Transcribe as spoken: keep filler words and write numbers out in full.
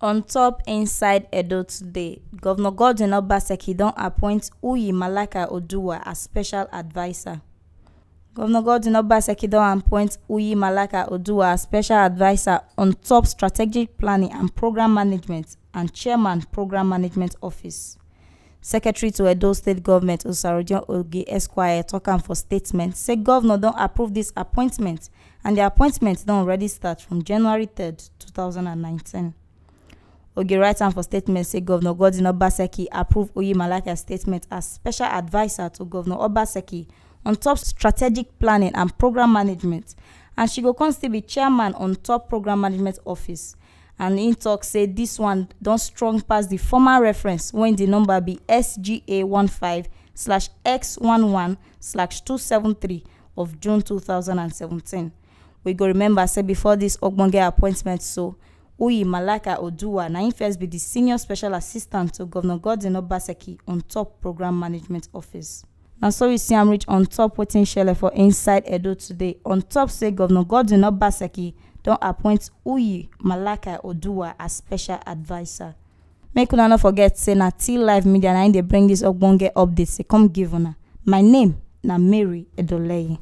On top inside Edo today, Governor Godwin Obaseki don appoint Uyi Malaka Oduwa as special adviser. Governor Godwin Obaseki don appoint Uyi Malaka Oduwa as special adviser on top strategic planning and program management and chairman program management office. Secretary to Edo State Government Osarojo Oge Esquire talk am for statement say governor don approve this appointment and the appointment don already start from January third, two thousand and nineteen. Oge write am for statement say Governor Godwin Obaseki approve Uyi Malaka statement as special adviser to Governor Obaseki on top strategic planning and program management, and she go come still be chairman on top program management office. And im talk say this one don strong pass the former reference when the number be S G A one five slash X one one slash two seven three of June two thousand and seventeen. We go remember say before this ogbonge appointment, so Uyi Malaka Oduwa na im first be the senior special assistant to Governor Godwin Obaseki on top program management office. Na so we see am reach on top wetin shele for inside Edo today. On top say Governor Godwin Obaseki don appoint Uyi Malaka Oduwa as special adviser. Make una no forget say na T Live Media na im dey bring this ogbonge update say come give una. My name na Mary Edoleye.